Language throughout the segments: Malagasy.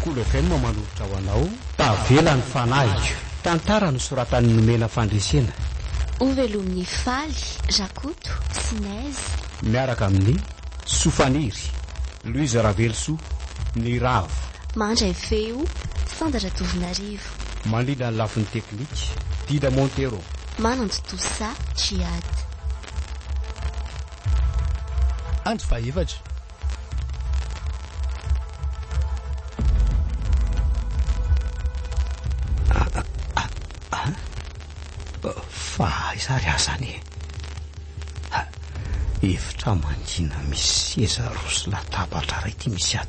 Kolo FM manolotra ho anao Tavela ny fanahiko. Tantara nosoratan'i Nomena Fandresena. Ho velomin'i Faly, Rakoto sy Nezy. Miaraka amin'i Sofaniry, Louise Ravelosoa, Niravo. Mandray feo, Sandra Ratovonarivo. Mandrindra ny lafiny teknika, Dida Montero. Manantontosa, Djihad. Andro fahefatra. Fa aiza ary aho izany e? Efitra mangina misy seza roa sy latabatra iray ity misy ahy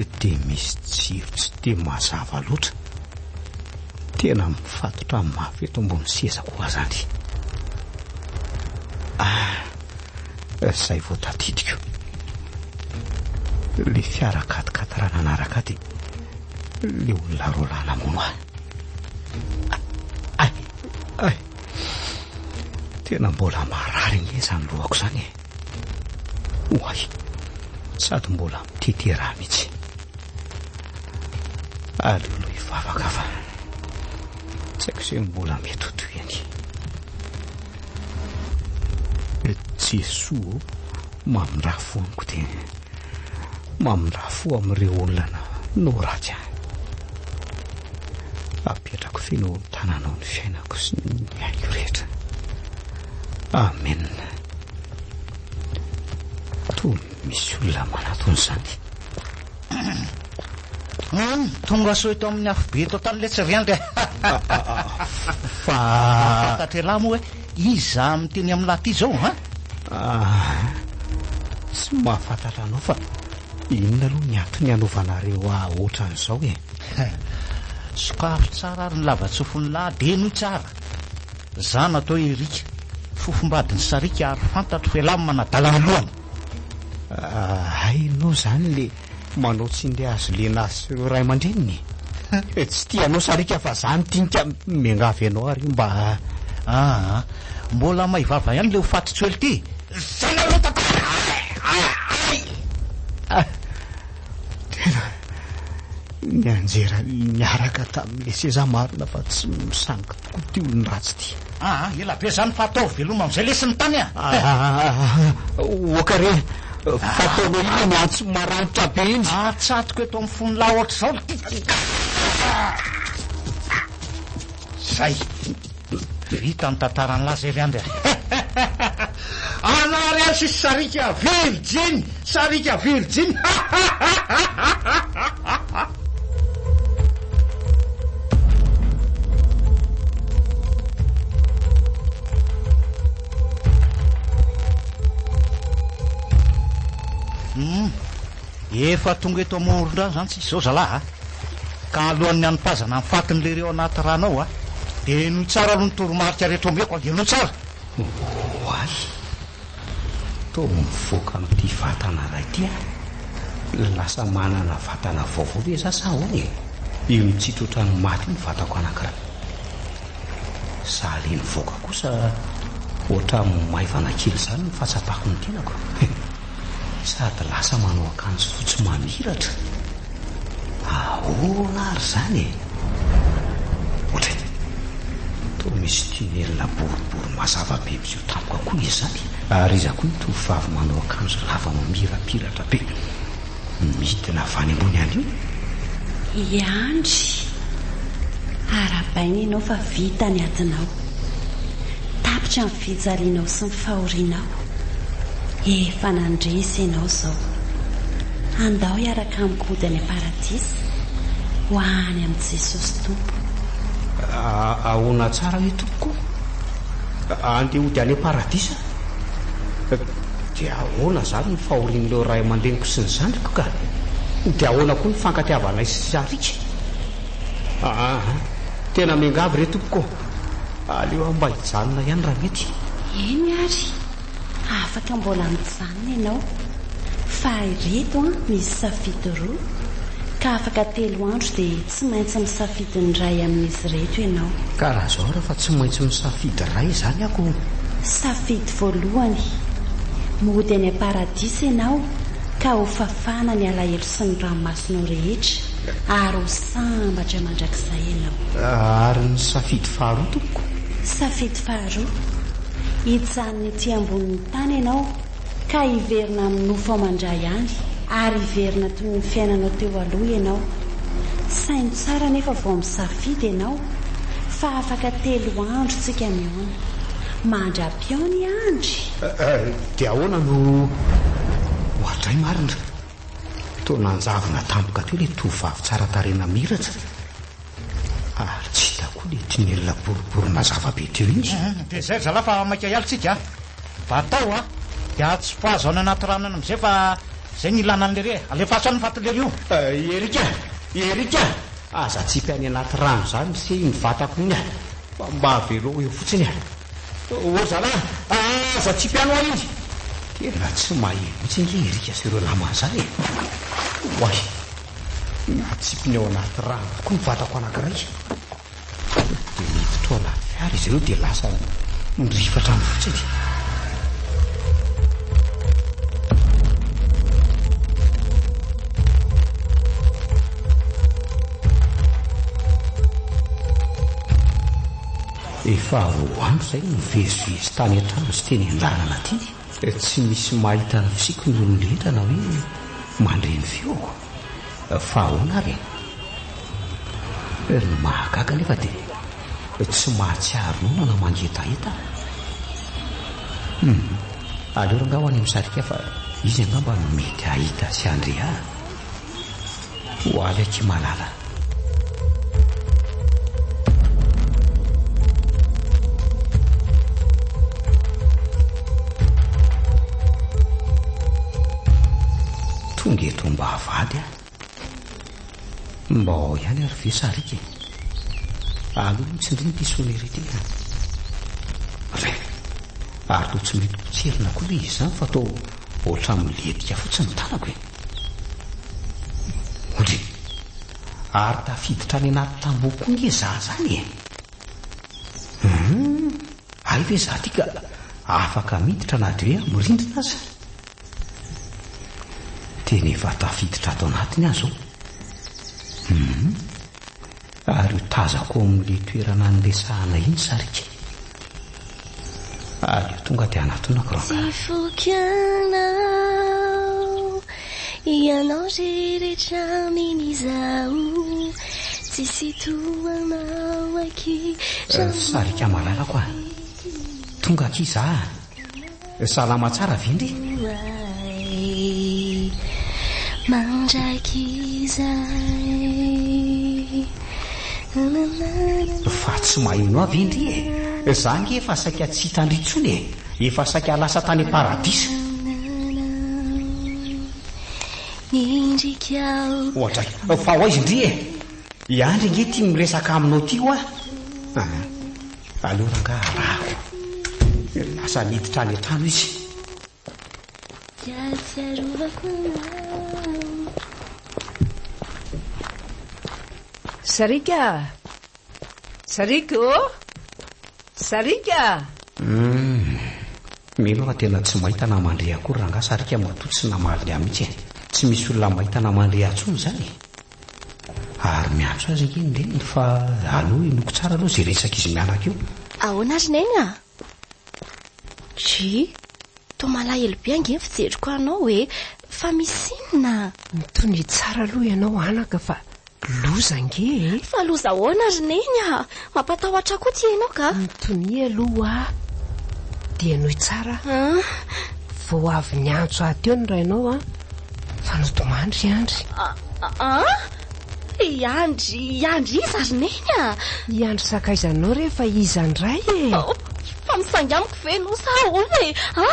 ity. Dia misy jiro tsy dia mazava loatra. Tena mifatotra mafy eto ambony seza koa aho izany. Ah, izay vao tadidiko. Ilay fiara quatre-quatre nanaraka ahy dia ilay olona roa lahy namono ahy. Ay, ay. Tena mbola marary ange izany lohako izany e. Oay, sady mbola mitete rà mihitsy. Aleo aloha hivavaka fa tsy haiko izay mbola mety ho tohiny. Jesoa ô, mamindrà fo amiko dia mamindrà fo amin'ireo olona nanao ratsy ahy. Apetrako feno eo an-tananao ny fiainako sy ny aiko rehetra. Amen. Toa misy olona manatona izany. Hum, tonga soa eto amin'ny afobe eto an-tany letsy ry Andry a. Fa Fantatr'ialahy moa hoe iza miteny amin'lah ty izao an? Ah, tsy mahafantatra anao fa inona aloha ny antony hanaovanareo ahy ohatran'izao e? Sokafo tsara ary ny lava-tsofin'lah dia henoy tsara. Za no atao hoe Eric, fofombadin'i Sariaka ary fantatro fa ialahy no manadala ny lohany. Hainao izany le manao tsindry hazo lena azy sy ireo ray aman-dreniny e? Tsy tia anao Sariaka fa za no tiany ka miangavy anao ary mba. Aa, mbola may vava ihany le ho faty tsy ho ela ity e! Zay nareo tantara! Ay! Ay! Tena nianjera niaraka tamin'ilay seza marina fa tsy misangy tokoa ity olon-dratsy ity. Aa, ela be zany fa ataovy veloma amin'izay lesy ny tany a! Aa, oka re, fa ataonao inona ny antso maranitra be iny? Atsatoko eto amin'ny fon'lah ohatr'izao ity. Zay. Vita ny tantaran'lah zay ry Andry a! Anary ahy sisy sariaka virjiny! Sariaka virjiny! Hum, efa tonga eto amoron-drano zany tsika izao zalahy a! Ka alohan'ny hanipazana ny fatin'ny lery ao anaty rano ao a, dia henoy tsara aloha ny toromarika rehetra omeko a, henoy tsara! Oay! Toa mivoaka amin'ity vatana iray ity aho. Lasa manana vatana vaovao ve za sa ahoana e? Io mitsitsy ohatran'ny maty io ny vatako anankiray. Za le nivoaka kosa ohatran'ny maivana kely izany ny fahatsapako ny tenako. Sady lasa manao akanjo fotsy mamiratra. Ahoana ary izany e? Ohatray. Toa misy tunnel boribory mazava be miseho tampoka koa izy izany. Ary iza koa io tovovavy manao akanjo lava mamirapiratra be midina avy any ambony any io? I Andry, arahabaina ianao fa vita ny adinao. Tapitra ny fijalianao sy ny fahorianao. Efa nandresy ianao izao. Andao hiaraka amiko hody any am-paradisa, ho any amin'i Jesosy Tompo. Ahoana tsara hoe tompoko? Andeha hody any am-paradisa? Dia ahoana izany ny fahorian'ireo ray aman-dreniko sy ny zandriko ka? Dia ahoana koa ny fifankatiavanay sy Sariaka? Aa, tena miangavy re tompoko ô! Aleo aho mba hijanona ihany raha mety. Eny ary, afaka mbola mijanona ianao. Fa ireto an, misy safidy roa, ka afaka telo andro dia tsy maintsy misafidy ny iray amin'izy ireto ianao. Ka raha izao ary fa tsy maintsy misafidy iray izany aho ko. Safidy voalohany, mody any am-paradisa ianao. Ka ho fafana ny alahelo sy ny ranomasonao rehetra ary ho sambatra mandrakizay ianao. Ary ny safidy faharoa tompoko? Safidy faharoa, hijanona ety ambonin'ny tany ianao ka hiverina amin'ny nofo aman-dra ihany ary hiverina toy ny fiainanao teo aloha ianao. Saino tsara anefa vao misafidy ianao fa afaka telo andro tsika mihaona. Mandra-pihaona i Andry! Dia ahoana no oadray marina? Toa nanjavona tampoka teo ilay tovovavy tsara tarehy namiratra. Ary tsy hita koa ilay tinelina boribory mazava be teo iny. Dia izay ry zalahy fa maika hiala tsika a! Vatao a! Dia atsipazo any anaty rano any amin'izay fa izay no ilana an'i lery e! Alefaso any ny fatin'i lery io! Eric a! Eric a! Aza atsipy any anaty rano izany ry se iny vatako iny a! Fa mba avelao eo fotsiny e! Ô zalahy a! Aza atsipy any hoa iny! Tena tsy maheno mihitsy ange Eric sy ireo namany izany e! Oay! Natsipiny ao anaty rano tokoa ny vatako anankiray. Dia niditra ao anaty fiara izy ireo dia lasa nirifatra any fotsiny. Efa roa andro izay no nivezivezy tany an-trano sy teny an-dalana aty. Tsy misy mahita ny fisiako ny olon-drehetra na hoe mandre ny feoko. Fa ahoana ary e? Ny mahagaga anefa dia tsy mahatsiaro noana na mangetaheta aho. Hum, aleo rangaha ho any amin'i Sarika fa izy angamba no mety hahita sy handre ahy. Ho avy akia malala. Tonga eto am-bavahady aho. Mba ao ihany ary ve Sarika e? Aleo aloha tsindrina ity sonnerie ity a. Re! Ary toa tsy mety potserina koa ilay izy izany fa toa ohatran'ny milentika fotsiny ny tanako e. Ondry! Ary tafiditra any anaty tamboho koa nge za zany e! Hum! Hay ve za ty ka afaka miditra na dia hoe amin'ny rindrina aza? Tena efa tafiditra ato anatiny aho zao. Hum! Ary io tazako ao amin'ilay toerana niresahana iny sariaka. Aleo tonga dia hanatonako rangahy. Tsy foky anao Ianao ry rehetra amin'izao Tsisy toa anao aky Sariaka malalako a! Tonga aky za a! Salama tsara ve ndry? Fa tsy maheno ahy ve ndry e? Za nge efa saika tsy hita ndry intsony e! Efa saika lasa tany am-paradisa. Oadray, fa ho aiza ndry e? I Andry ange ity miresaka aminao ity hoa. Aa, aleo rangaha arahako. Lasa niditra any an-trano izy. Sariaka! Sariaka ô! Sariaka! Humm. Mino aho fa tena tsy mahita na mandre akory rangaha Sariaka matoa tsy namaly ahy mihitsy e. Tsy misy olona mahita na mandre ahy intsony izany e. Ary miantso azy ange ny reniny fa aleo henoiko tsara aloha izay resak'izy mianaka eo. Ahoana ry Neny a? Dry, toa malahelo be ange ny fijeriko anao e! Fa misy inona? Mitonia tsara aloha ianao anaka fa loza ange e! Fa loza ahoana ry Neny a? Mampatahotra koa ity ianao ka! Mitonia aloha hoa dia henoy tsara aho. Vao avy niantso ahy teo ny rainao an! Fa nodimandry i Andry. An? I Andry, i Andry iza ry Neny a? I Andry sakaizanao re fa iza indray e? Fa misangy amiko ve ianao sa ahoana e? An?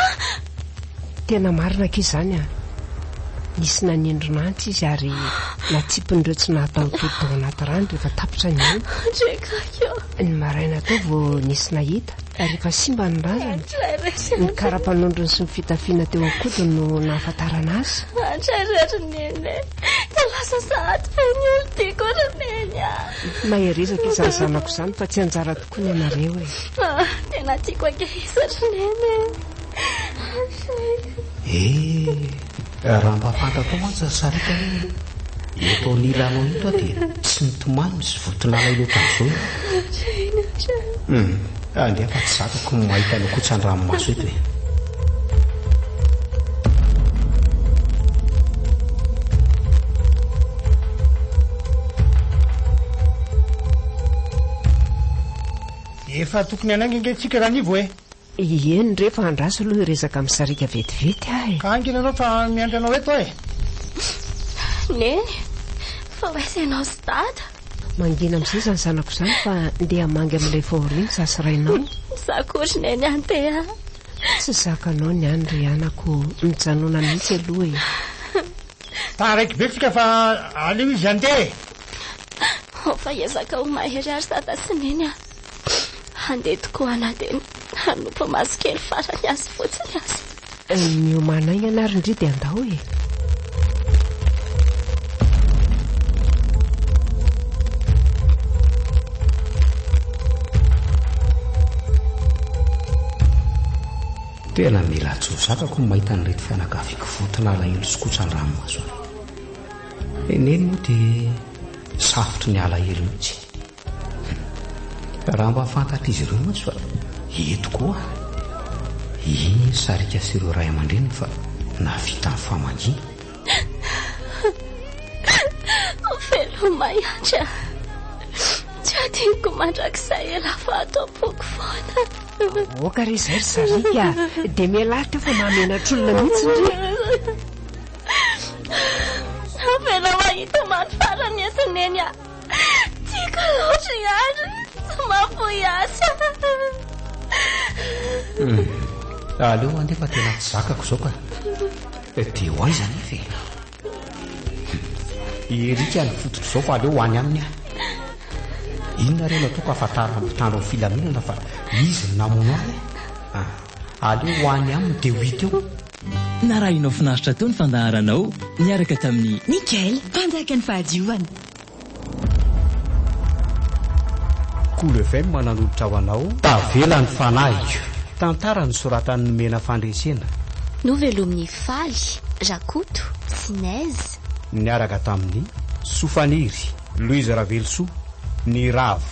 Tena marina akia izany an! Nisy nanindrona antsy izy ary natsipin'ireo tsy nahataho-tody tao anaty rano rehefa tapitra ny aina. Andriakaiky a! Ny maraina teo vao nisy nahita. Rehefa simba ny razana, ny kara-panondrony sy ny fitafiana teo an-kodiny no nahafantarana azy. Andray ry Neny e! Ka lasa sahady ve ny olon-tiako ry Neny a! Mahereza akia izany zanako izany fa tsy anjara tokoa ny anareo e! Tena tiako ange izy ry Neny e! Andray. Eh! Raha mba fantatrao mantsy ry Sariaka hoe eto anilanao eto aho dia tsy nitomany sy voton'alahelo ohatran'izao ianao. Hum, andeha fa tsy zakako ny mahita anao kotsan-dranomaso eto e. Efa tokony hanainga ange tsika Ranivo e! Eny re fa andraso aloha hiresaka amin'i Sariaka vetivety aho e! Ka haingana ianao fa miandry anao eto aho e! Neny, fa ho aiza ianao sy Dada? Mangina amin'izay izany zanako izany fa ndeha hamangy amin'ilay fahoriana izaho sy rainao. Izaho akory Neny handeha. Tsy zakanao ny any ry anako, mijanona mihitsy aloha e! Taraiky be tsika fa aleo izy handeha e! Fa hiezaka ho mahery ary Dada sy Neny a! Handeha tokoa na dia hanompo maso kely farany azy fotsiny aza. Miomàna haingana ary ndry dia andao e! Tena mila tsy ho zakako ny mahita an'ireto fianakaviako vonton'alahelo sy kotsan-dranomaso ireto. I Neny moa dia safotry ny alahelo mihitsy. Raha mba fantatr'izy ireo mantsy fa eto koa iny sariaka sy ireo ray aman-dreniny fa nahavita ny famangiana. Veloma Andry a! Tsy adinoko mandrakizay elah fa ato am-poko foana. Aoka re izay ry sariaka a! Dia mialà teo fa mahamenatr'olona mihitsy ndry. Avelao hahita many farany eto Neny a! Tiako loatra i Andry, tsy mahafoy azy. Hmm. Aleo andeha fa tena tsy zakako izao ka. Dia ho aiza anefa e? I Erika ny fototr'izao fa aleo ho any aminy aho. Inona re no ataoko hahafantarana ny mpitandro ny filaminana fa izy no namono ahy e? Ah, aleo ho any aminy dia ho hita eo. Narahinao finaritra teo ny fandaharanao niaraka tamin'i. Nickel, mpanjaka ny fahadiovana. Kolo FM nanolotra ho anao. Tavela ny fanahiko. Tantara nosoratan'i Nomena Fandresena. Novelomin'i Faly, Rakoto sy Neige. Niaraka tamin'i. Sofaniry, Louise Ravelosoa, Niravo.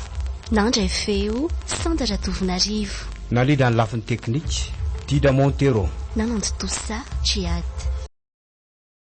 Nandray feo, Sandra Ratovonarivo. Nalida ny lafiny teknika, Dida Montero. Nanantontosa, Djihad.